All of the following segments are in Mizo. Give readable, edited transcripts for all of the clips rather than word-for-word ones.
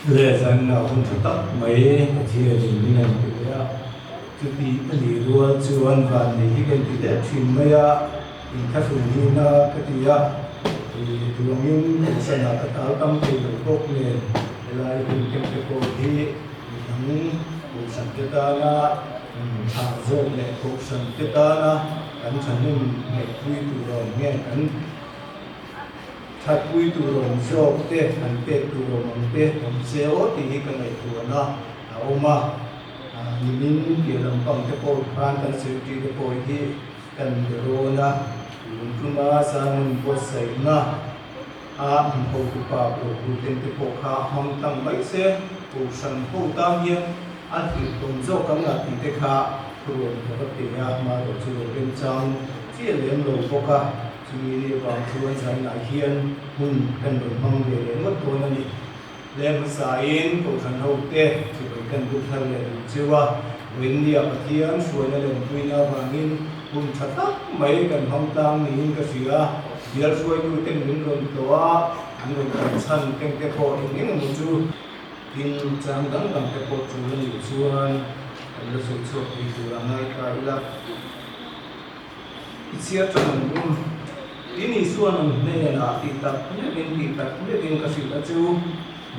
Leh zanna hun tha tak mai Pathianin min han ti leh a, chuti a nih rual chuan vanneih hi ka inti leh thin mai a, inthlahrun hi na ka ti a, ih duangin kohhranah ka tal tam thei lo bawk nen helai hun keng te pawh hi midang kohhran te tana tha zawk leh kohhran te tana kan thahnem ngaihpui tur awm nge kan Thatpui tur awm zawk te, han pek tur awm ang te awm se aw tih hi ka ngaihtuahna a awm a. Nimin piah lampang te pawh khan kan secretary te pawh hi kan be rawn a, tun tuma sermon buatsaihna a min hotupa Prohuten te pawh kha hmang tlang mai se, Kohhran ho tan hian a hlirhtawm zawk ang a tih te kha thuruan ka va pe a, amaherawh chu lo remchang chiah lem lo bawk a. Chumi ni vang chuan zanah hian hun kan rawn hmang ve leh ngawt dawn a ni. Hle hmasain Kohhran hote chibai kan buk thar leh duh cheu a, Vawiinnia Pathian hruaina leh awmpuina avangin hun tha tak mai kan hmang tlang niin ka hria. Bial hruaituten min rawn tlawh a, an rawn kan chhan tengte pawh eng eng emaw chu tin chang dang dang te pawh tul a nih chuan kan la sawi chhuak thei tur a ngai ta ila. I chhiar ṭang ang u. Tin Isua'n an hnenah tih tak meuhin tih tak meuhin ka hrilh a chu.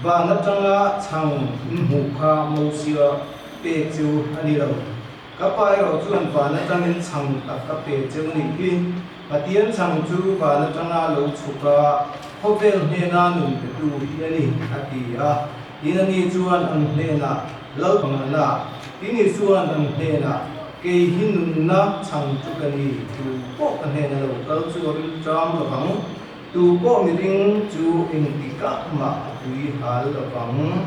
Van aṭanga chhang in hmuh kha Mosia pek chu a ni lo. Ka pa erawh chuan van aṭangin chhang tak ka pe cheu nih hi. Pathian chhang chu van aṭanga lo chhuk a, khawvel hnena nun petu hi a ni, a ti a. Tin ani chuan an hnenah, Lalpangana, tin Isua'n an hnenah, Kei hi nunna chhang chu ka ni, tu pawh ka hnena lo kal chu a ring ṭam lo vang, tu pawh miring chu engtikah mah a pui hal lo vang.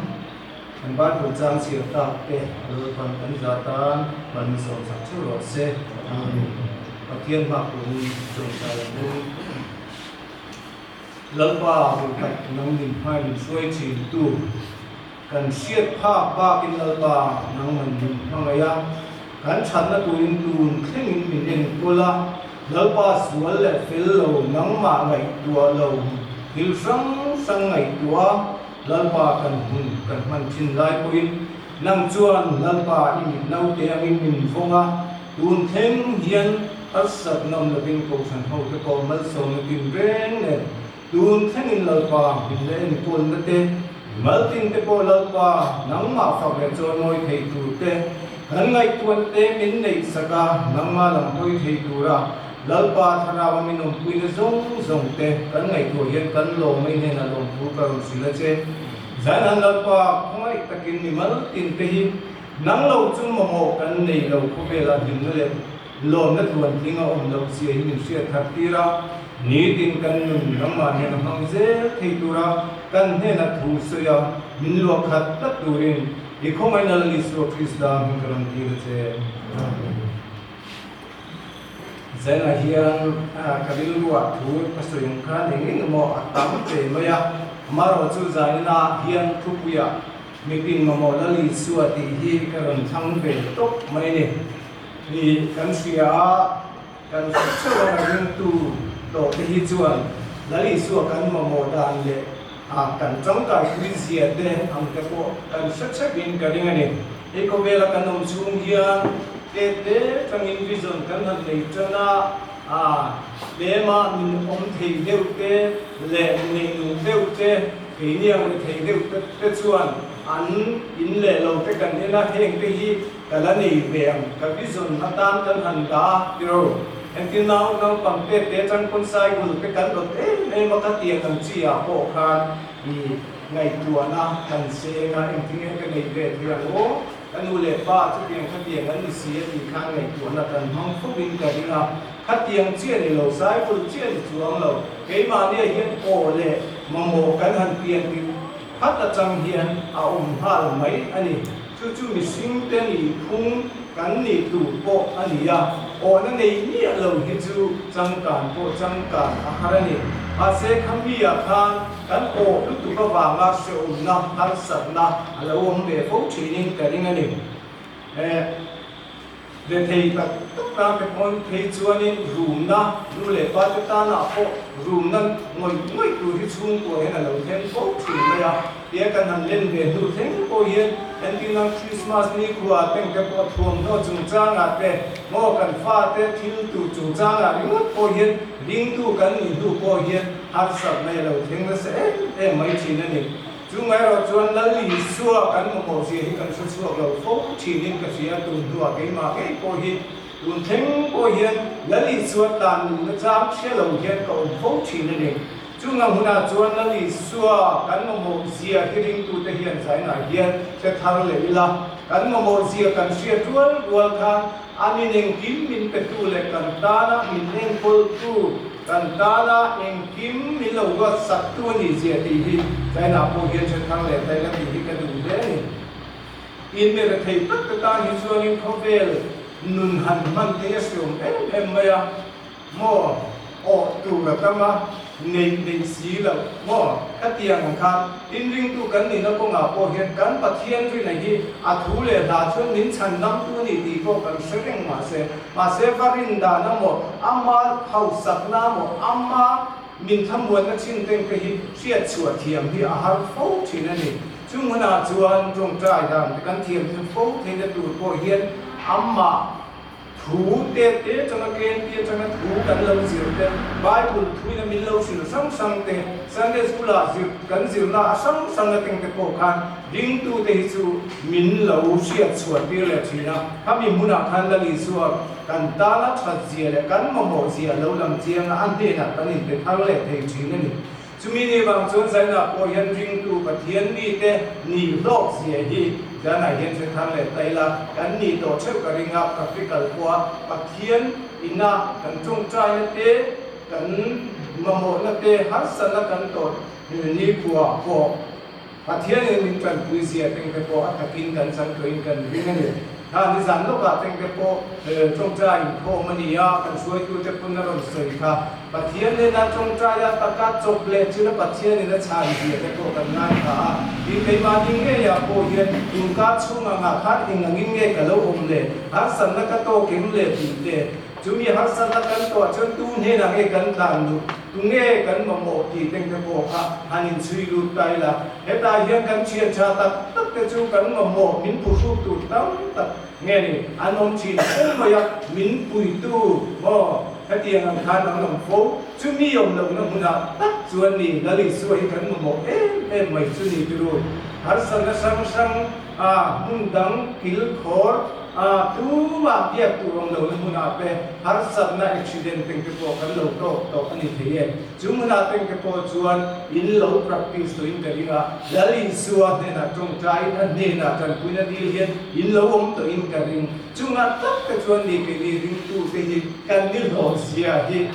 Kan Bible chang chhiar tak te a Lalpan kan za tan malmisawm sak theuh rawh se. Amen. Pathian hmak turin tawngtai ang u. Lalpa duhtak nang min hmai min hruai thin tu. Kan hriat phak bakin Lalpa nangman min hmangaih a, kan thatna turin tun thlengin min enkawl a, Lalpa sual leh fel lo nangmah ngaihtuah lo thil hrang hrang ngaihtuah a, Lalpa kan hun kan hman thin lai pawhin nang chuan Lalpa i mit naute angin min vawng a, tun thleng hian harsat ngam lovin Kohhran hote pawh malsawmna tinreng nen Tun thlengin Lalpa min la enkawlna te, maltin te pawh Lalpa nangmah fak leh chawimawi thei tur te, kan ngaihtuahna te min neih sak a, nangmah lam hawi thei tura Lalpa thlarau a min awmpuina zawng zawng te kan ngaihtuah hian kan lawm mai hnenah lawmthu ka rawn hrilh a che. Zainan Lalpa khawngaih takin mi maltin te hi nang lo chu mamawh kan nei lo khawvelah hlimna leh Lawmna tluantling a awm loh zia hi min hriat thar tir a, nitin kan nun nangmah nen a hmang zel thei tura kan hnena thu sawi a, min luah khat tlat turin i khawngaihna Lal Isua Krista hming ka rawn tir a che. Amen. Zainah hian ka rilruah thu ka sawi ang khan eng eng emaw a tam ve mai a, amaherawhchu zainah hian thupuiah mitin mamawh Lal Isua tih hi ka rawn thlang ve tawp mai a ni. Ni kan hria a, kan hre theuh ang a ringtu tawh te hi chuan Lal Isua kan mamawh dan leh a kan tangkai pui zia te ang te pawh kan hre theuh in ka ring a ni. Hei khawvela kan awm chhung hian te te tangin vision kan han nei tan a, a tlema min awm thei deuh te leh nei nung deuh te, keini ang ri thei deuh te chuan an in leh lo te kan en a, heng te hi Ka la nei ve ang, ka vision atan kan han dah a, tiro. Engtin nau naupang te te atang pawn cycle te kan rawt em em a, ka tiang ang chi ah pawh khan i ngaihtuahna kan seng a, engtin nge ka neih ve thei ang aw, ka nu leh pa chutiang khatiang an ni si a tih khan ngaihtuahna kan hmang fawp in ka ring a, khatiang chi a ni lo, cycle chi a ni chuang lo, keimahnia hian aw leh mamawh kan han pian tirh phat atang hian a awm nghal mai a ni. Chu chu mihringte nih phung kan nih tur pawh a ni a, awhna nei miah lo hi chu changkan pawh changkan a har a ni. Mahse khami-ah khan kan awh lutuk avanga hrehawmna, harsatna a lo awm ve fo thinin ka ring a ni. Ve thei tak tak tan te pawn phei chuanin rumna nu leh pa te tanah pawh. Rumna ngawih ngawih tur hi chhungkua hian a lo thleng fo thin mai a, tia kan han len ve hnu thleng pawh hian entirna Krismas nikhua teng te pawh thuamhnaw chungchangah te maw kan fate thil tur chungchangah ringawt pawh hian ringtu kan nih hnu pawh hian harsatna a lo thleng nasa em em mai thin a ni. Chungah erawh chuan Lal Isua kan mamawh zia hi kan hre chhuak lo fo thinin ka hria, tun hnuah keimah ngei pawh hi Tun thleng pawh hian Lal Isua tan nunna chang hria lo hian ka awm fo thin a ni. Chunga hmunah chuan Lal Isua kan mamawh zia hi ringtute hian zainah hian hre thar leh ila, kan mamawh zia kan hriat rual rual khan a nin engkim min petu leh kan tana min enkawltu, kan tana engkim min lo ruatsaktu a nih zia tih hi zainah pawh hian hre thar leh ta ila tih hi ka duh hle a ni. In mi rethei tak te tan hi chuanin khawvel nun han hman te hi a hreawm em em mai a, maw awh tur a tam a, neih neih si loh maw khatiang ang khan inringtu kan nihna kawngah pawh hian kan Pathian rina hi a thu leh hla chuan min chhan damtu a ni tih pawh kan hre reng mahse, mahse va rin dan a maw, ama hausakna a maw, ama min thlamuanna chin teng te hi hriatchhuah thiam hi a har fo thin a ni. Chu hmunah chuan tawngtai dan te kan thiam thei fo theihna tur pawh hian amah thu te te atanga KNP atanga thu kan lo zir te, Bible thuin a min lo hrilh hrang hrang te, Sunday School ah zir kan zirna a hrang hrang atang te pawh khan ringtute hi chu min lo hriat chhuah tir leh thin a. Khami hmunah khan Lal Isua kan tana that zia leh kan mamawh zia a lo lang chiang a, a hnenah kan inpe thar leh thei thin a ni. Chumi ni vang chuan Zainah pawh hian ringtu Pathian mite nih hlawk zia hi Zanah hian hre thar leh ta ila, kan nih tawh theuh ka ring a, practical pawha Pathian ina kan tawngtaina te, kan mamawhna te, harsatna kan tawh nikhua pawh Pathianin min tanpui zia tengte pawh a takin kan chang tawhin kan ring a ni. Kha nizan lawkah tengte pawh tawngtai inkhawm a ni a, kan hruaitute pawn a rawn sawi kha. Pathian nena tawngtaia taka chawp leh thila Pathianin a chhan zia te pawh kan ngaithla a. Tin, keimahni ngeiah pawh hian tunkar chhung angah khan eng angin nge ka lo awm le, harsatna ka tawk em le tih te, Chumi harsatna kan tuah chuan tu hnenah nge kan tlan luh, tu nge kan mamawh tih teng te pawh kha han inchhui lut ta ila. Hetah hian kan thian tha tak tak te chu kan mamawh min phuhruk tur tam tak nge ni an awm thin fo mai a, min puitu maw hetiang ang khan an awm fo. Chumi awm lohna hmunah tak chuan ni Lal Isua hi kan mamawh em em mai chu ni tiru. Harsatna hrang hrang a hmun dang kilkhawr A, tumah biak tur awm lohna hmunah te harsatna accident teng te pawh kan lo tawk tawh a ni thei e. Chu hmunah teng te pawh chuan in lo practice tawhin ka ring a, Lal Isua hnenah tawngtaiin a hnenah tanpuina dil hian in lo awm tawhin ka ring. Chungah tak te chuan ni keini ringtu te hi kan ni hlawh zia hi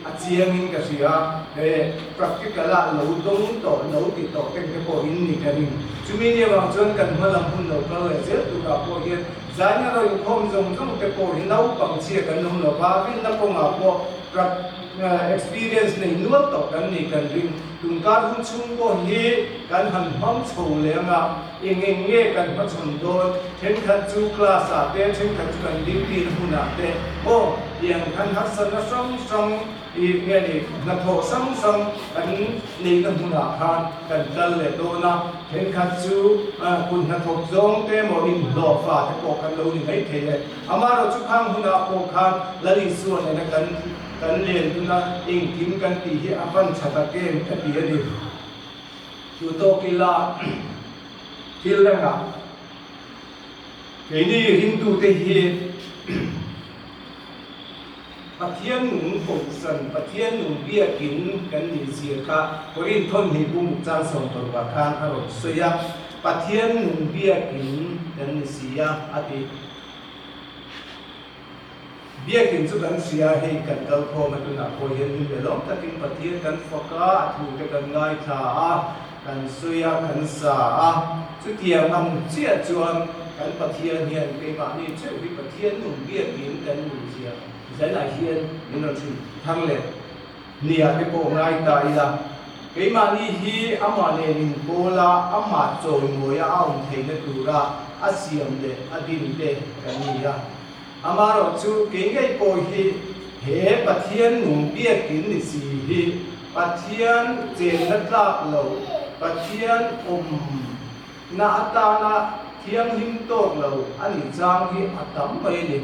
a chiangin ka hria. He practical ah lo dawng tawh, lo ti tawh teng te pawh in ni ka ring. Chumi ni avang chuan kan hma lam hun lo kal leh zel turah pawh hian zaina rawn inkhawm zawng zawng te pawh hi naupang chhia kan awm lo va, rinna kawngah pawh experience nei nual tawh kan ni kan ring. Tunkar hun chhung pawh hi kan han hmang chho leh anga eng eng nge kan hmachhawn dawn, thenkhat chu class ah te, thenkhat chu kan duty na hmunah te aw tiang khan harsatna hrang hrang I nge ni, hnathawh hrang hrang kan neihna hmunah khan kan kal leh dawn a, thenkhat chu kut hnathawk zawng te emaw inhlawh fa te pawh kan lo ni mai thei e. Amaherawhchu khang hunah pawh khan Lal Isua nena kan kan len duna engkim kan tih hi a van tha tak em ka ti a ni. Chu tawk ila thil dangah keini ringtute hi Pathian nung kohhran, Pathian nung biakin kan nih zia kha Korinth thawmhnih bung chang 16 khan a rawn sawi a, Pathian nung biakin kan ni si a, a ti. Biakin chu kan hria, hei kan kal khawm a tunah pawh hian min be lawm takin Pathian kan fak a, a thute kan ngaithla a, kan sawi a, kan sa a, chutiang ang chiah chuan kan Pathian hian keimahni theuh hi Pathian nung biakin kan nih zia zanah hian min rawn hrilh thar leh nia te pawh ngai ta ila, keimahni hi amah nen inpawl a, amah chawimawia a awm theihna tura a siam leh a din te kan ni a. Amaherawhchu kei ngei pawh hi He Pathian nung biakin ni si hi Pathian chenna tlak lo, Pathian awmna atana thianghlim tawk lo a nih chang hi a tam mai a ni.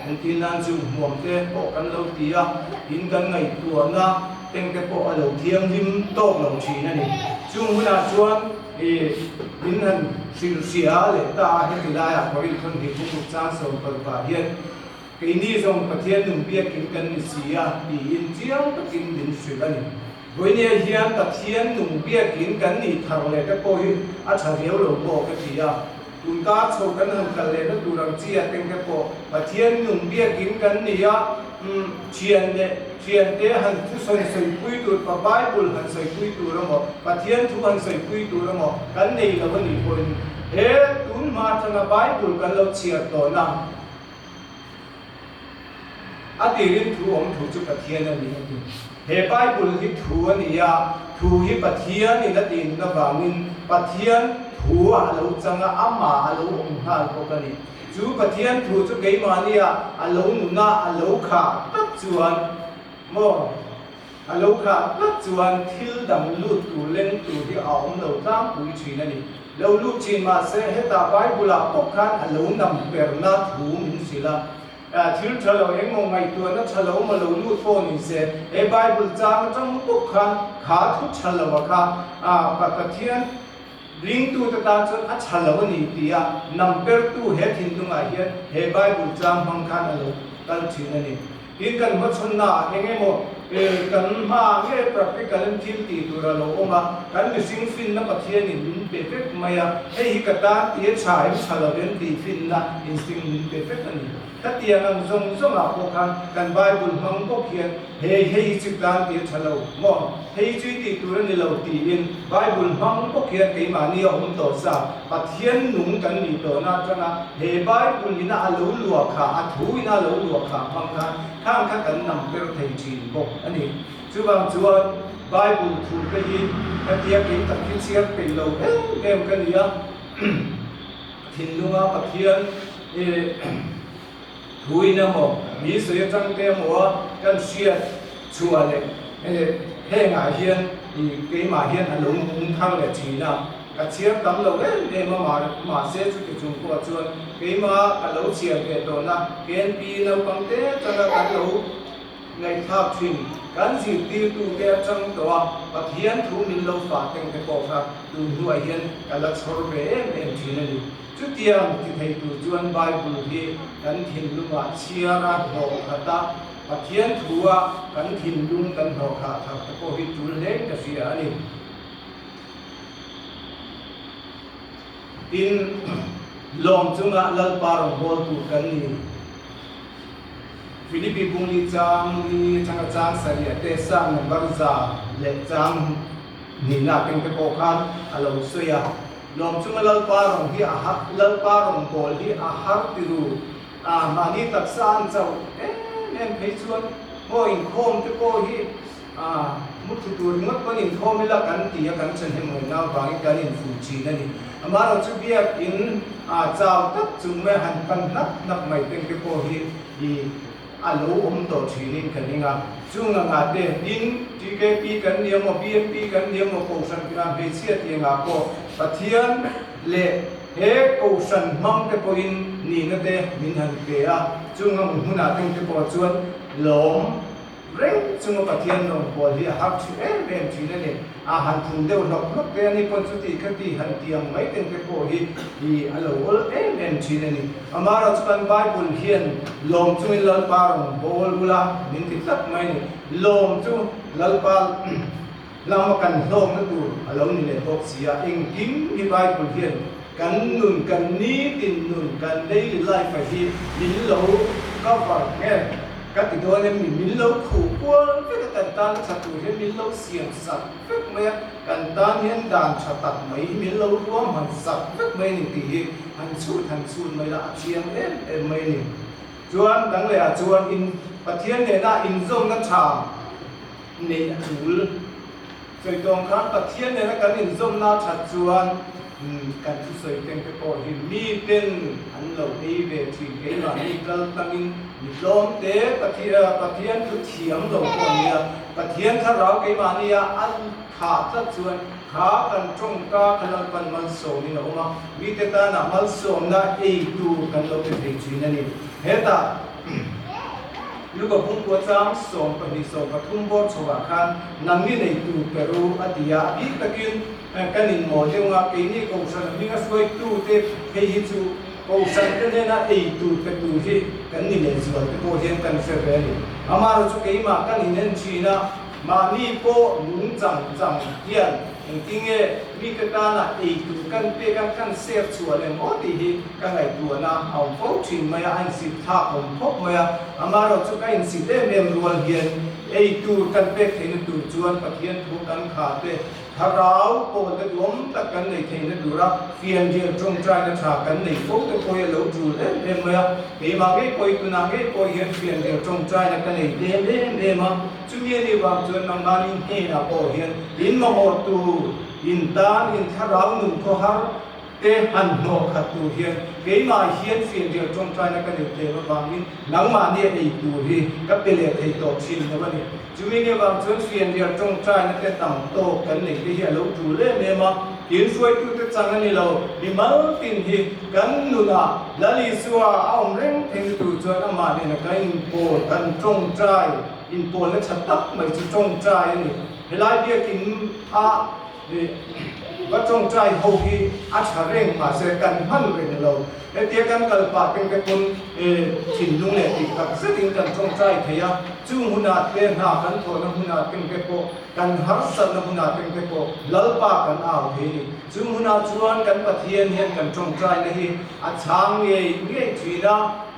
Engtin nan chu hmuam te pawh kan lo ti a, in kan ngaihtuahna tengte pawh a lo thianghlim tawk lo thin a ni. Chung hunah chuan i min han hrilhhria leh ta a, heti laiah Korinth thawnthu buk chang 16 ah hian, Keini zawng Pathian nung biakin kan ni si a, tiin chiang takin min hrilh a ni. Vawinia hian Pathian nung biakin kan nih thar leh te pawh hi a tha riau lo maw ka ti a. Tun kar chho kan han kal lehna tur ang chi a teng te pawh Pathian nung biakin kan ni a, umm, thian leh thiante han thusawi sawipui tur pa Bible han sawipui tur emaw, Pathian thu han sawipui tur emaw kan nei lo a nih pawhin he tun hma atanga Bible kan lo chhiar tawhna, A tirin thu awm thu chu Pathian a ni a ti. He Bible hi thu a ni a, thu hi Pathianin a tih nun avangin Pathian thu ah a lo chang a, amah a lo awm nghal bawk a ni. Chu Pathian thu chu keimahnia a lo nun a, a lo khah tlat chuan maw? A lo khah tlat chuan thil dang lut tur leng tur hi a awm lo tlangpui thin a ni. Lo lut thin mahse hetah Bible ah pawh khan a lo nam perna thu min hrilh a. Thil tha lo engmaw ngaihtuahna tha lo maw lo lut pawh ni se he Bible chang atang bawk khan kha thu tha lo a kha Pathian ringtute tan chuan a tha lo a ni tih a nam pertu he thinlungah hian he Bible chang hmang khan a lo kal thin a ni. Tin, kan hmachhawnnaah eng emaw kan hma nge practical in thil tih tur a lo awm a, kan mihring finna Pathianin min pe vek mai a, hei hi ka tan ti a tha em tha lo em tih finna instinct min pe vek a ni. Khatiang ang zawng zawngah pawh khan kan Bible hmang bawk hian hei hei hi chu tan ti a tha lo maw, hei hi chu i tih tur a ni lo tiin Bible hmang bawk hian keimahni a awm tawh sa Pathian nung kan nih tawhna atanga he Bible ina a lo luah kha, a thu ina a lo luah kha hmang khan khang kha kan nam per thei thin bawk a ni. Chuvang chuan Bible thu te hi ka tia kei tak hi chhiar peih lo em em ka ni a, thinlunga Pathian thu in emaw, mi sawi atang te emaw a kan hriat chhuah leh hengah hian keimah hian a lo nung thar leh thin a. Ka chhiar tam lo em em a, mahse chuti chung pawh chuan keimah ka lo chhiar ve tawhna KNP naupang te atanga kan lo ngaihthlak thin, kan zirtirtute atang tawh a, Pathian thu min lo fah teng te pawh kha tun hnuah hian ka la chhawr ve em em thin a ni. Chutiang ti thei tur chuan Bible hi kan thinlungah chhiar a hnawh khat a, Pathian thua kan thinlung kan hnawh khah thar te pawh hi tul hlein ka hria a ni. Tin, lawm chunga Lalpa rawngbâwl tur kan ni. Philippi bungli chang li atanga chang sarih te Psalm number 102 keng te pawh khan a lo sawi a. Lawm chunga Lalpa rawng hi a har, Lalpa rawngbâwl hi a har ti ru. A mahni taksa an chauh em em phei chuan maw inkhawm te pawh hi A, mutthlu tur ringawt pawn inkhawm ila kan ti a, kan ṭhahnem ngaihna avangin kan infuh ṭhin a ni. Amaherawh chu biakin a chau tak chung mai han pan hnap hnap mai teng te pawh hi i a lo awm tawh ṭhinin ka ning a. Chung angah te tin TKP kan ni emaw, BMP kan ni emaw, Kohhran tirah hmeichhia tih angah pawh Pathian leh he Kohhran hmang te pawhin nihna te min han pe a. Chung ang hmunah teng te pawh chuan lawm Reng chunga Pathian rawngbâwl hi a har ṭhi em em ṭhin a ni. A han thun deuh hlawk hlawk te a ni pawn chuti kha ti han ti ang mai teng te pawh hi i a lo awl em em ṭhin a ni. Amaherawh chu kan Bible hian lawm chungin Lalpa rawngbâwl bula min ti tlat mai a ni. Lawm chu Lalpa lama kan hlawkna tur a lo ni leh bawk si a. Engkim hi Bible hian kan nun, kan nitin nun, kan daily life a hi min lo cover nge? Ka ti dawn em ni? Min lo khuh kual vek a, kan tan tha tur hian min lo siam sak vek mai a, kan tan hian dan tha tak mai hi min lo ruahman sak vek mai a ni tih hi han chhut han chhut mai la a chiang em em mai a ni. Chuan dang lehah chuan in Pathian nena inzawmna tha neih a tul. Sawi tawng khan Pathian nena kan inzawmna that chuan. Kan thusawi teng te pawh hi miten an lo ei ve thin. Keimahni kal tlangin mi tlawm te Pathian thu thiam lo pawh a nia. Pathian thlarau keimahnia a thah tlat chuan kha kan tawngka kha Lalpan malsawmin a awm a, mite tana malsawmna ei tur kan lo pe thei thin a ni. Hetah Luka pumkua chang 12 13 bawr chhoah khan nangni neitu Peru a ti a, a bik takin Kan inmawl deuh a, keini Kohhran a hminga hruaitute phei hi chu Kohhran te hnena ei tur pe tur hi kan ni lehzual te pawh hian kan hre ve a ni. Amaherawhchu keimah kan inen thin a, mahni pawh lung chang chang hian engtinge mite tana ei tur kan pek a, kan ser chhuah lem aw tih hi ka ngaihtuahna a awm fo thin mai a, a insit thlak awm khawp mai a. Amaherawhchu ka insit em em rual hian ei tur kan pek theihna tur chuan Pathian thu kan kha te, Thlarau pawl te duam tak kan nei theihna tura fianrial tawngtaina tha kan nei fo te pawh hi a lo tul em em mai a. Keimah ngei pawh hi tunah ngei pawh hian fianrial tawngtaina ka nei tlem em em a. Chumi a nih vang chuan nangmahni hnenah pawh hian in mamawh tur, in tan, in thlarau nun khawhar te han hnawh khat tur hian keimah hian fianrial tawngtaina ka nei tlem avangin nangmahni a ei tur hi ka pe leh thei tawh thin lo a ni. Chumi ni avang chuan fianrial tawngtaina te tam tawk kan neih te hi a lo tul em em a, tin hruaitute chang a ni lo, mimal tin hi kan nunah Lal Isua a awm reng theihna tur chuan amah nena kan inpawl, kan tawngtai, inpawlna tha tak mai chu tawngtai a ni. Helai biakin a Va tawngtai ho hi a tha reng mahse kan hman reng lo. Hetia kan kal pah teng te pawn thinlung leh dik tak zetin kan tawngtai thei a, chung hunah te hna kan thawhna hunah teng te pawh, kan harsatna hunah teng te pawh Lalpa kan au thei a ni. Chung hunah chuan kan Pathian hian kan tawngtaina hi a chhang ngei ngei thin a,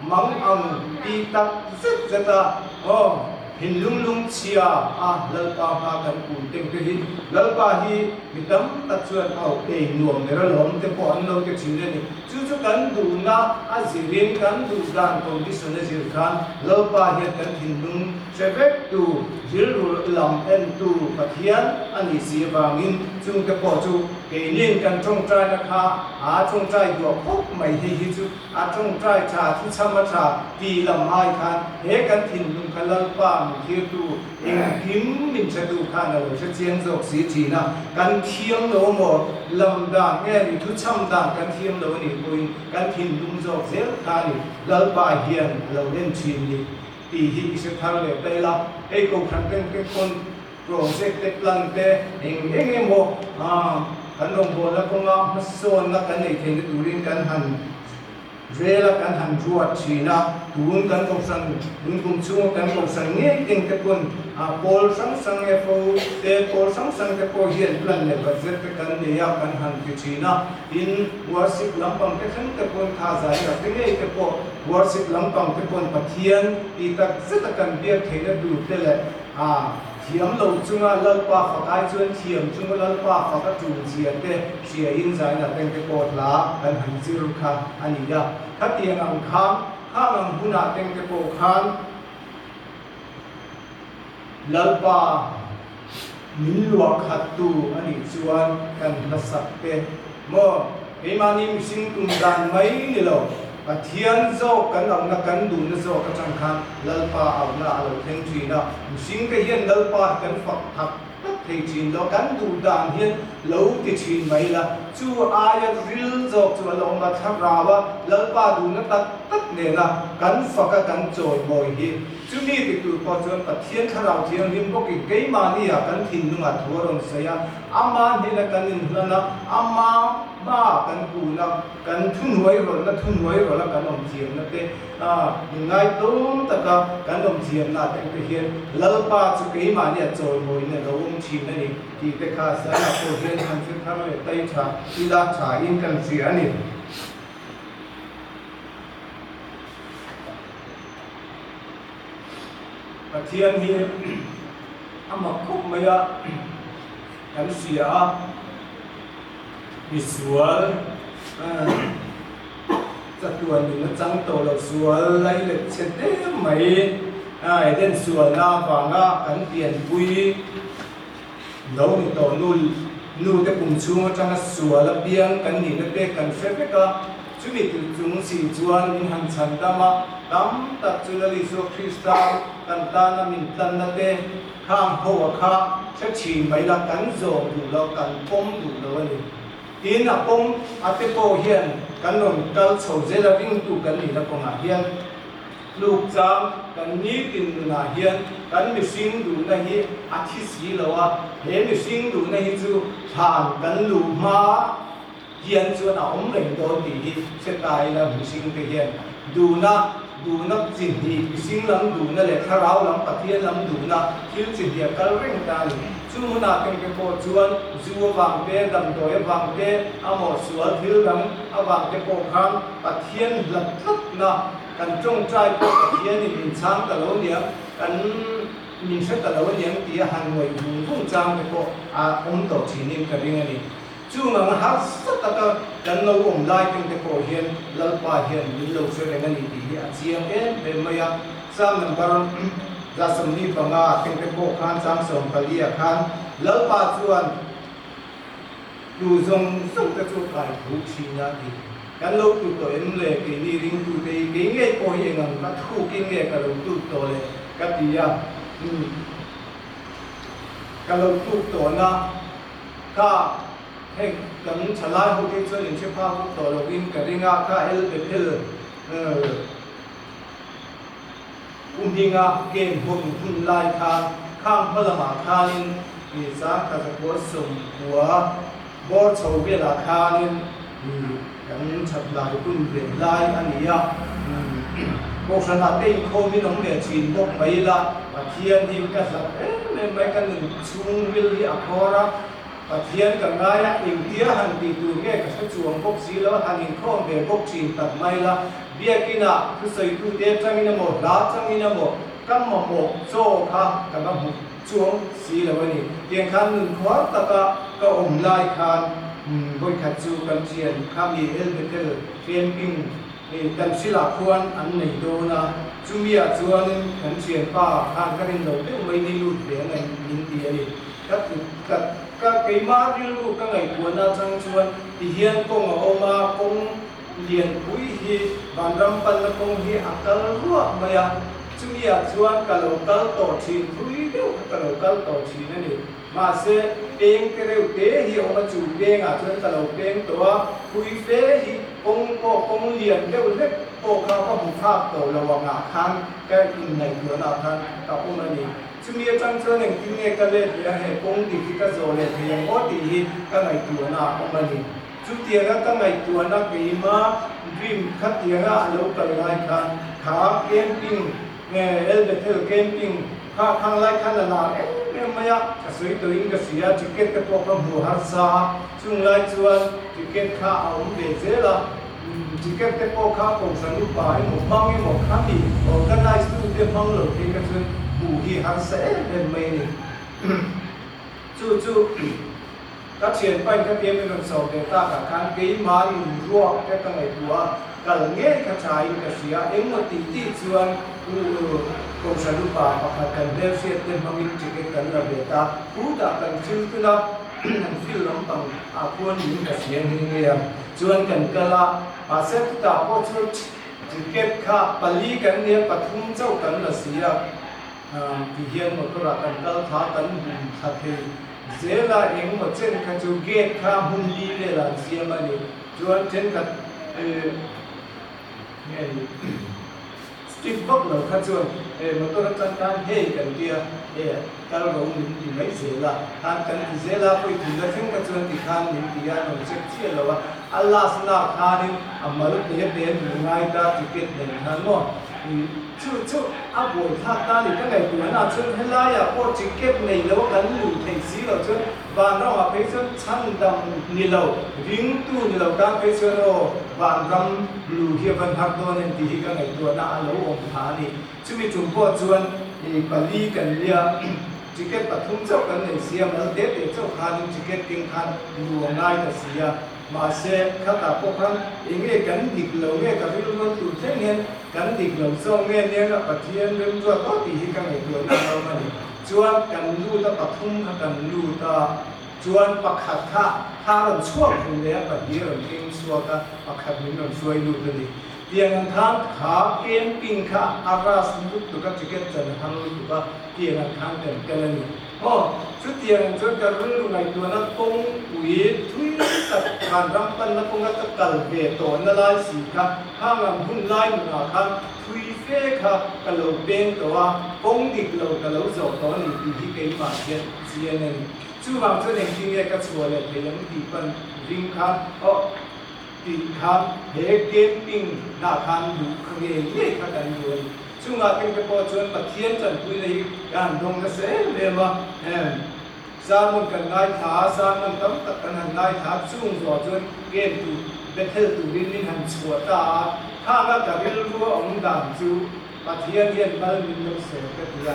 mang ang tih tak zet zet a, aw. Thinlung lungchhia a Lalpa hma kan kun teng te hi Lalpa hi mi tam tak chuan a awk ei nuam ber alawm te pawh an lo ti thin a ni. Chu chu kan duhna a zirin kan duh dan condition a zir khan Lalpa hian kan thinlung hre vek tu, rilru lam en tu Pathian a nih si avangin chungte pawh chu keinin kan tawngtaina kha a tawngtai duah khawp mai hei hi chu A tawngtai tha, thuchham a tha tih lam ai khan he kan thinlung kha Lalpa min thirtu, engkim min hretu khan a lo hre chiang zawk si thin a. Kan thiam lo maw? Lam dan nge ni thuchham dan kan thiam lo a nih pawhin kan thinlung zawk zel kha a ni. Lalpa hian a lo en thin ni tih hi i hre thar leh ta ila. Hei Kohhran tengte pawn project te plan te eng eng emaw kan rawngbawlna kawnga hmasawnna kan nei theihna turin kan han rel a, kan han ruat thin a. Tun kan kohhran, tun kum chhunga kan kohhran ngei eng te pawn pawl hrang hrang FO te, pawl hrang hrang te pawh hian plan leh budget te kan nei a, kan han ti thin a. Tin, worship lampang te thleng te pawn kha zai rak te ngei te pawh worship lampang te pawn Pathian tih tak zeta kan biak theihna tur te leh A thiam lo chunga Lalpa fak ai chuan thiam chunga Lalpa fak a tul zia te hria in zaina teng te pawh hla kan han zir kha a ni a. Khatiang ang khan, khang ang hunah teng te pawh khan Lalpa min luah khat tu a nih chuan kan hlasak te maw keimahni mihring tum dan mai ni lo. Pathian zawk kan auhna kan duhna zawk atang khan Lalpa auhna a lo thleng thin a, mihringte hian Lalpa hi kan fak thak tak thei thin lo, kan duh dan hian lo ti thin mai la, chu aia ril zawk chu a lo awm a, thlarau a Lalpa duhna tak tak nena kan fak a kan chawimawi hi chumi ti tur pawh chuan Pathian thlarau thianghlim bawkin keimahni ah kan thinlungah thu a rawn sawi a, ama hnena kan inhlan a, ama hma kan kun a. Kan thuhnuai rawlhna thuhnuai rawlha kan awm thiamna te, inngaitawm taka kan awm thiamna te te hian Lalpa chu keimahnia chawimawina lo awm thin a ni tih te kha Zanah pawh hian han hre thar leh tai tha ila tha in kan hria a ni. Pathian hi a mak khawp mai a, kan hria a. Misual chatuan in a chang tawh lo sual lai let chhe te mai a Eden sualna avanga kan pianpui lo ni tawh nu Nu te pum chhung atanga sual a piang kan nihna te kan hre vek a, chumi tu chung si chuan min han chhan dam a, tam tak chu Lal Isua Krista kan tana min tlanna te khang ho a kha hre thin mai la, kan zawm duh lo, kan pawm duh lo a ni. Tin, a pawm a te pawh hian kan rawn kal chho zel a, ringtu kan nihna kawngah hian. Tluk chang kan nitin nunah hian kan mihring duhna hi a thi si lo a, he mihring duhna hi chu thlan kan luh hma hian chuan a awm reng dawn tih hi hre ta ila mihring te hian duhna, duhna chi hnih, mihring lam duhna leh thlarau lam Pathian lam duhna thil chi hnih a kal reng ta a ni. Chu hmunah tengte pawh chuan zu avang te, damdawi avang te, amaw sual thil dang avang te pawh khan Pathian hlat tlatna Kan tawngtai pawh Pathianin min chhang ta lo aniang, kan min hre ta lo aniang tia han ngawih vung vung chang te pawh a awm tawh thinin ka ring a ni. Chung ang harsa taka kan lo awm lai teng te pawh hian Lalpa hian min lo hre reng a ni tih hi a chiang em em mai a. Psalm number 145 teng te pawh khan chang 14 ah khan Lalpa chuan Tu zawng zawng te chu kai thu thin a ti. Kan lo tu tawh em le keini ringtute hi kei ngei pawh hi engang ka thukin nge ka lo tuk tawh le ka ti a. Umm ka lo tuk tawhna kha heng kan thalai ho te chuan in hre phak vak tawh lovin ka ring a kha El Bethel U Hminga game hawn hun lai khan khang hma lamah khanin i zangkhat zakua 90 bawr chho velah khanin i kan that lai hun ve lai a ni a. Kohhranah te inkhawmin awm ve thin bawk mai ila Pathian hi ka hlat em em mai, ka nun chhungril hi a khawr a, Pathian ka ngai a, engtia han tih tur nge ka hre chuang bawk si lo, han inkhawm ve bawk thin tak mai la, Biakinah thusawitute atangin emaw hla atangin emaw ka mamawh chaw kha ka va hmu chuang si lo a ni. Tiang khan nun khuar taka ka awm lai khan vawikhat chu kan thian kha mi El Bethel camping kan hrilah khuan an nei dawn a, chumiah chuanin kan thianpa khan ka rin lo deuh mai ni lut ve ang min ti a ni. Ka tut ka ka keimah rilru ka ngaihtuahna atang chuan tihian kawng a awm a, kawng lianpui hi vanram panna kawng hi a kal ruah mai a, chumiah chuan ka lo kal tawh thin thui deuh kha ka lo kal tawh thin a ni. Mahse, peng te reuh te hi a awm a, chu pengah chuan ka lo peng tawh a, thui fe hi kawng pawh kawng lian deuh hlek pawh kha ka hmu phak tawh lo angah khan ka inngaihtuahna ah khan ka awm a ni. Chumi atang chuan engtin nge ka let leh a, he kawng dik hi ka zawh leh thei ang aw tih hi ka ngaihtuahna a awm a ni. Chutianga ka ngaihtuahna keima dream khatianga a lo kal lai khan kha camping nge El Bethel camping kha khang lai khan a lar em em mai a, ka sawi tawhin ka hria, ticket te pawh ka hmu harsa a, chung lai chuan ticket kha a awm ve zel a. Ticket te pawh kha kohhran upa emaw hmang emaw khami organize tu te hmang lo phei kha chuan hmuh hi harsa em em mai a ni. Chu chu ka thianpain ka tia min rawn sawm ve takah khan keimah nun ruak te ka ngaihtuah a, kal ngei kha thain ka hria. Engmaw tih tih chuan u kohhran upa pakhat kan hmelhriat te hmangin ticket kan la ve ta. Khutah kan thil tun a, an field lampang ah khuan min ka hria nghe nghe a. Chuan kan kal a, mahse chutah pawh chu ticket kha pali kan nia pathum chauh kan la si a, ti hian motor ah kan kal thla kan bum thla thei zel a, engemaw chen kha chu gate kha hmun li velah an siam a ni, chuan thenkhat nge ni. Stick vak lo kha chuan he motor atang khan hei kan tia he kal ro min ti mai zel a, khan kan ti zel a, pawi tui la thleng kha chuan ti khan min ti a, rawn check chiah lo a, a last na khanin a mal te te min ngai ta ticket nen khan maw chu chu a buai thlak ta ni ka ngaihtuahna ah chuan helaiah pawh ticket nei lo a kan luh theih si loh chuan Vanramah phei chuan chhandam ni lo, ringtu ni lo tan phei chuan aw, vanram lu hi a van har dawn em tih hi ka ngaihtuahna a lo awm pha a ni. Chumi tum pawh chuan i pali kan nia, ticket pathum chauh kan nei si a, mal te te chauh khanin ticket keng khan lu a ngai ta si a, mahse khatah pawh khan eng nge kan dik lo nge ka rilru an tur thleng hian kan dik lo zawk nge nia Pathian remruat aw tih hi ka ngaihtuahna a lo awm a ni. Chuan kan lut a pathum kha kan lut a. Chuan pakhat kha kha a rawn chhuak ve leh a, pahnih a rawn keng chhuak a, pakhat min rawn hruai lut a ni. Tiang ang khan kha camping kha a rush lutuk a, ticket chan a hang lutuk a, tiang ang khan kan kal a ni. Aw, chutiang ang chuan ka rilru ngaihtuahna kawngpui thui tak vanram panna kawnga ka kal ve tawhna lai si kha khang ang hun lai nunah khan thui fe kha ka lo peng tawh a, kawng dik lo ka lo zawh tawh a ni tih hi keimah hian chiang a ni. Chuvang chuan engtin nge ka chhuah leh thei ang tih pan ring khan aw tih khan he camping nah khan luh kha ngei ngei kha kan duh a ni. Chungah kengte pawh chuan Pathian tanpuina hi ka han dawng nasa em em a, em sermon kan ngaithla a, sermon tam tak kan han ngaithla a, chung zawh chuan camp tur Bethel turin min han chhuah ta a, khanga ka rilru a awm dan chu Pathian hian mal min lo sawi ka ti a.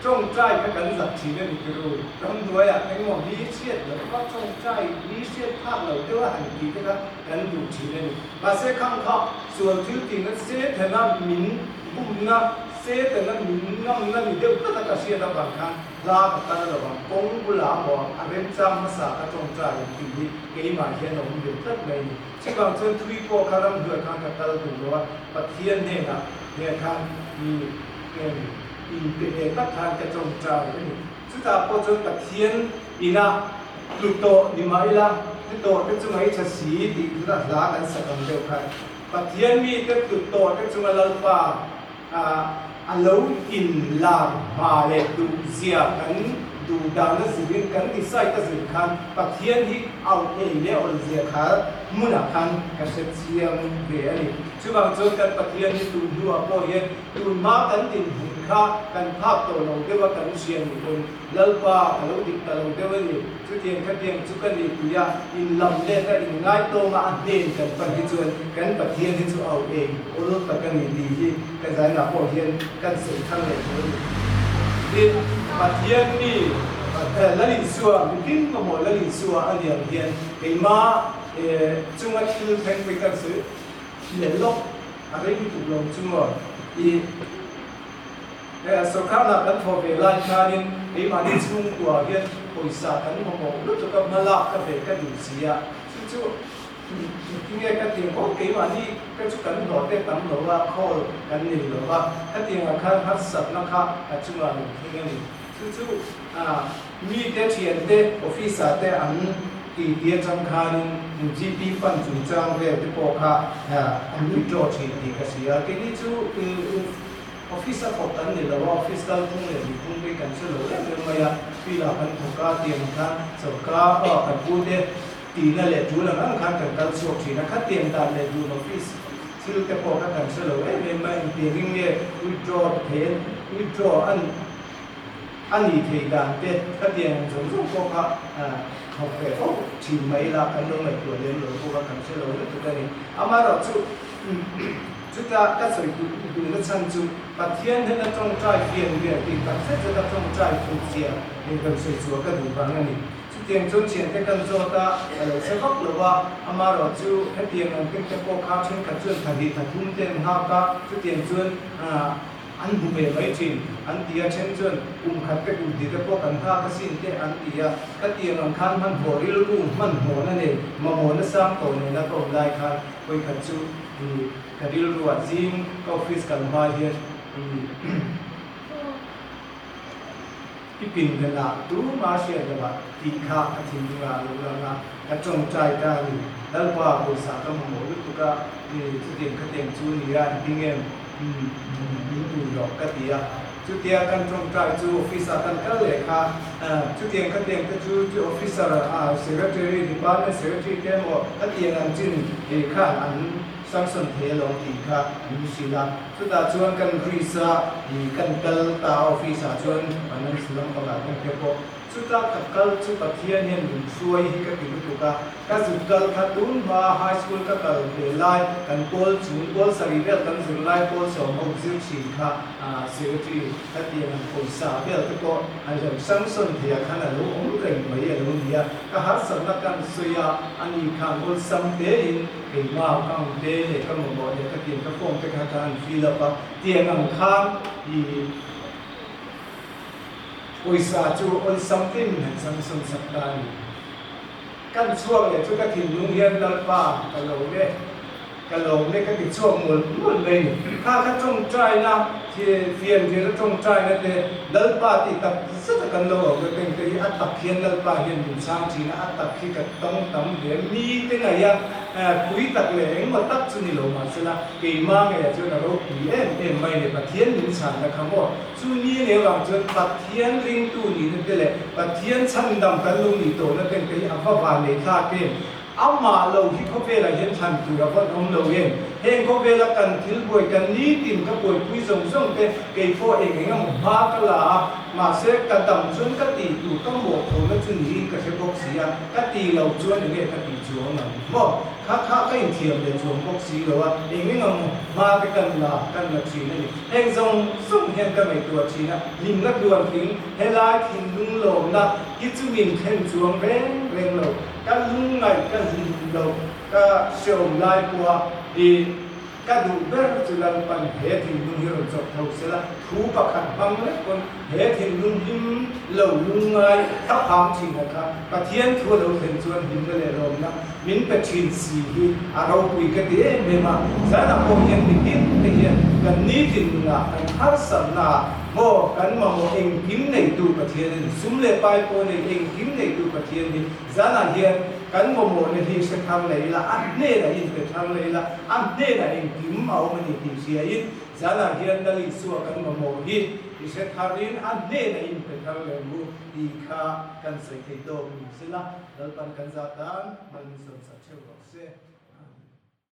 Tawngtai kha kan zak thin a ni turu. Ramhnuaiah engmaw mi hriat loh va tawngtai mi hriat phak lo deuh a han tih te kha kan duh thin a ni. Mahse khang kha sual thil tihna Setana min bumna, Setana min ngamna ni deuh tlat a ka hriat avang khan hla ka kal lo ang, kawng bulah maw a remchang hmasa ka tawngtai ang tih hi keimah hian a awm ve tlat mai a ni. Chuvang chuan thui pawh kha ramhnuai khan ka kal duh lo a, Pathian hnenah hneh khan i em inpe ve tak khan ka tawngtai a ni. Chutah pawh chuan Pathian ina tlu tawh ni mah ila, tlu tawh te chunga i tha si tih chutah hla kan sak ang deuh khan Pathian mite tlu tawh te chunga Lalpa a lo inlar hma leh duh zia kan duh dana zirin kan decide a zir khan Pathian hi auh ei leh awl zia kha hmunah khan ka hre chiang ve a ni. Chuvang chuan kan Pathian hi tun hnuah pawh hian tun hma kan dinhmun kha kan phak tawh lo deuh a kan hria nih pawn Lalpa ka lo dik ta lo deuh a ni, chutiang khatiang chu ka ni tia inlam let a inngaitawng a a hnen kan pan hi chuan kan Pathian hi chu au eng awl tak a ni tih hi ka zainah pawh hian kan sawi thar leh tawh a ni. Tin, Pathian mi Lalisua, mitin mamawh Lalisua a liam hian keimah chunga thil thleng pawh hi kan sawi leh lawk a rei lutuk lo chu maw i. Sorkar lah kan thawh ve lai khanin keimahni chhungkua hian pawisa kan mamawh lutuk a, hmalak ka ve ka duh si a, chu chu tinge ka ti ang aw, keimahni ka chu kan hlawh te tam lo a, khawl kan nei lo va, khatiangah khan harsatna kha a chungah lo thleng a ni. Chu chu mite thiante office ah te an ti ti atang khanin GP fund chungchang vel te pawh kha an withdraw thin tih ka hria, keini chu Office a thawk kan ni lo a, office kalphung leh mihphung te kan hre lo em em mai a, field ah kan thawk a, tiang khan sorkar ah kan pu te tihna leh tul ang ang khan kan kal chhuak thin a, khatiang dan leh dun office thil te pawh kha kan hre lo em em mai, engtiangin nge withdraw thei withdraw an a nih theih dan te khatiang ang zawng zawng pawh kha thawk ve fo thin mai ila kan lo ngaihtuah lem lo bawk a, kan hre lo lutuk a ni. Amaherawhchu. Chuta ka sawi duhna chhan chu Pathian hnena tawngtai fian ber tih tak zet zeta tawngtai thut zia min rawn sawi chhuah ka duh vang a ni. Chutiang chuan thiante kan zawt a, ka lo hre vak lo a, amaherawh chu hetiang ang kengte pawh kha thenkhat chuan thahnih thathum te an nghak a, chutiang chuan an hmu ve mai thin an ti a, then chuan kum khat te kum hnih te pawh kan nghak asin te an ti a, khatiang ang khan hmanhmawh rilru hmanhmawhna nei mamawhna sang tawh nena ka awm lai khan Vawikhat chu i ka rilruah zing ka office kal hma hian i i pindanah tuma hriat lovah tih kha ka thinlungah a lo lang a, ka tawngtai ta a ni. Lalpa pawisa ka mamawh lutuk a, i chutiang khatiang chu ni a, engtin nge min tur rawh ka ti a. Chutia kan tawngtai chu office ah kan kal leh kha, chutiang khatiang te chu chu officer secretary, department secretary te emaw khatiang ang chin khan an sanction thei alawm tih kha min hrilh a. Chutah chuan kan Greece a kan kal ta a office ah chuan finance lampangah kan hre pawh. Chuta ka kal chu Pathian hian min hruai hi ka ti lutuk a, ka zuk kal kha tun hma high school ka kal ve lai kan pawl chung pawl sarih vel kan zir lai pawl sawm ho zir thin kha secretary ka ti ang pawisa vel te pawh an lo sanction thei ah khan a lo awm reng mai a lo ni a, ka harsatna kan sawi a, ani khan awlsam te in keimah account te leh ka mamawh leh ka tiang ka form te kha ka han fill up a, tiang ang khan i. Pawisa chu awlsam tein min han sanction sak ta a ni. Kan chhuak leh chu ka thinlung hian Lalpa ka lawm e, ka lawm e ka ti chhuak mawlh mawlh mai a ni. Kha kha tawngtaina, fianrial a tawngtaina te Lalpa tih tak zet a kan lo awm na teng te hi a tak hian Lalpa hian min chhang thin a, a tak hi ka tawng tam hle. Mite ngaih a pui tak leh engmaw tak chu ni lo mahsela keimah ngeiah chuan a ropui em em mai a ni. Pathian min chhanna kha maw? Chu ni leh vang chuan Pathian ringtu nihna te leh Pathian chhandam kan lo nih tawhna ten te hi a va van nei thlak em? Amah lo hi khawvelah hian thlan tur a vawn awm lo em? Heng khawvela kan thil buai, kan nitin ka buaipui zawng zawng te kei pawh eng eng emaw hma ka la a, mahse ka dam chuan ka tih tur ka mawhphurhna chu niin ka hre bawk si a, ka tih loh chuan enge ka tih chuang ang maw? Kha kha ka inthiam leh chuang bawk si lo a, eng eng emaw hma te kan la kan la thin a ni. Heng zawng zawng hian ka ngaihtuah thin a, hlimna tluantling, helai thinlung lawmna hi chu min thlen chuang reng reng lo. Ka lungngaih ka hlim lo, ka hreawm lai pawha i ka duh ber chu Lalpan he thinlung hi rawn chawp tho sela, thu pakhat hmang lek pawn he thinlung hlim lo lungngai thlaphang thin a kha Pathian thu a lo thlen chuan hlimna leh lawmna min pe thin si hi a ropui ka ti em em a, zanah pawh hian mi tin te hian kan nitin nunah kan harsatna ah maw kan mamawh engkim neitu Pathian a ni, sum leh pai pawh nei engkim neitu Pathian hi zanah hian kan mamawhna hi hre thar leh ila, a hnenah inpe thar leh ila, a hnenah engkim a awm a ni tih hriain zanah hian Lal Isua kan mamawh hi i hre tharin a hnenah inpe thar leh ang u tih kha kan sawi thei tawk ni sela. Lalpan kan zah tan hmangin sawmsak theuh rawh se.